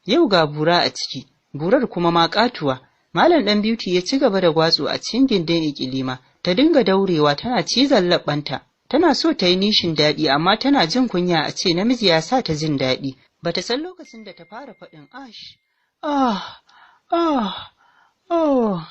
Yau ga bura a ciki, burar kuma ma ƙatuwa. Malam Ɗan Beauty ya ci gaba da gwatsu a cikin gindin Ikilima, ta dinga daurewa tana cizon labbanta. Tana so ta yi nishin daɗi, amma tana jin kunya a ce namiji ya sa ta jin daɗi. Bata san lokacin da ta fara faɗin ash, ah, ah, oh.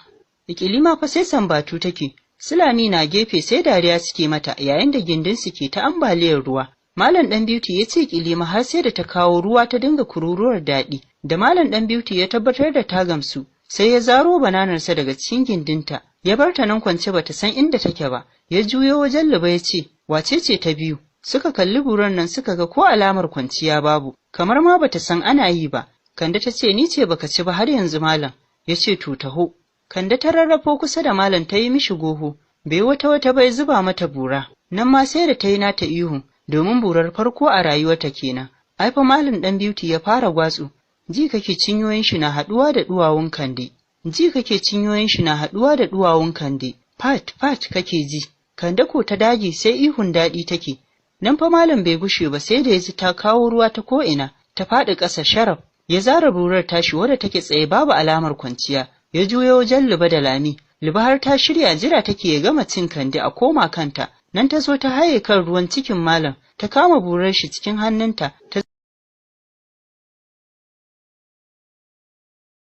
Ikilima fa sai sambatu take. Sulami na gefe sai dariya suke mata yayin da gindin su ke ta ambaliyar ruwa. Malam Ɗan Beauty ya ce Kilima har sai da ta kawo ruwa ta dinga kururuwar daɗi. Da Malam Ɗan Beauty ya tabbatar da ta gamsu, sai ya zaro bananarsa daga cikin gindinta. Ya bar ta nan kwance bata san inda take ba. Ya juyo wajen Luba ya ce, "Wace ce ta biyu?" Suka kalli buran nan suka ga ko alamar kwanciya babu, kamar ma bata san ana yi ba. Kande ta ce, "Ni ce baka ci ba har yanzu, malam." Ya ce, "To, taho." Kande ta rarrafo kusa da malam ta yi mishi goho, bai wata wata bai zuba mata bura. Nan ma sai da ta yi nata ihu, domin burar farko a rayuwarta kenan. Ai fa Malam Ɗan Beauty ya fara gwatsu, ji kake cinyoyin shi na haɗuwa da duwawun Kande. Ji kake cinyoyin shi na haɗuwa da duwawun Kande. Pat pat kake ji. Kande ko ta dage sai ihun daɗi take. Nan fa malam bai gushe ba sai da ya ji ta kawo ruwa ta ko'ina, ta faɗi ƙasa sharaf. Ya zara burar tashi wadda take tsaye babu alamar kwanciya. Ya juyo wajen Luba da Lami. Luba har ta shirya, jira take ya gama cin Kande a koma kanta. Nan ta zo ta haye kan ruwan cikin malam, ta kama burar shi cikin hannunta, ta